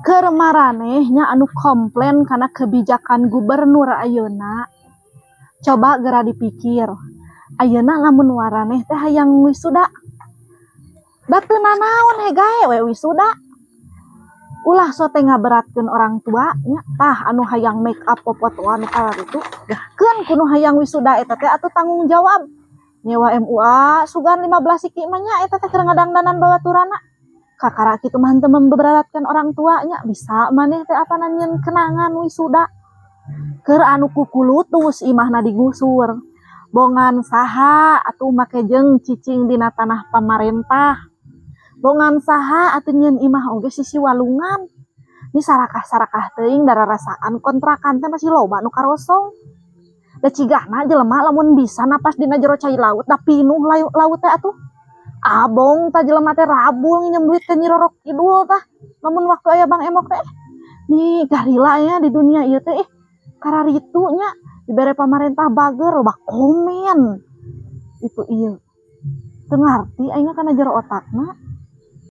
Keur maraneh nya anu komplain kana kebijakan gubernur ayeuna, coba geura dipikir. Ayeuna lamun waraneh teh hayang wisuda, da teu nanaon hegae we wisuda. Ulah sote ngaberatkeun orang tua nya. Tah, anu hayang make up, popotoan kararitu, keun ku nu hayang wisuda eta teh atuh tanggung jawab. Nyewa MUA sugan 15 siki mah nya, eta teh keur ngadangdanan babaturana. Kakara kitu mah henteu memberatkan orang tua nya, bisa maneh teh apa nyieun kenangan wisuda. Keur anu kukulutus imahna digusur. Bongan saha atuh make jeung cicing dina tanah pamarentah? Bongan saha atuh nyieun imah oge sisi walungan? Ni sarakah-sarakah teuing dararasaan kontrakan teh masih loba nu karosong. Da cigana jelema lamun bisa napas dina jero cai laut, da pinuh laut teh atuh. Abong tah jelema teh rabul nginjem duit ke Nyi Roro Kidul tah. Lamun waktu aya Bang Emok teh. Nih garila nya di dunia ieu teh, ih, kararitu nya dibere pamarentah bager, loba komen. Itu ieu. Teu ngarti aing kana jero otakna.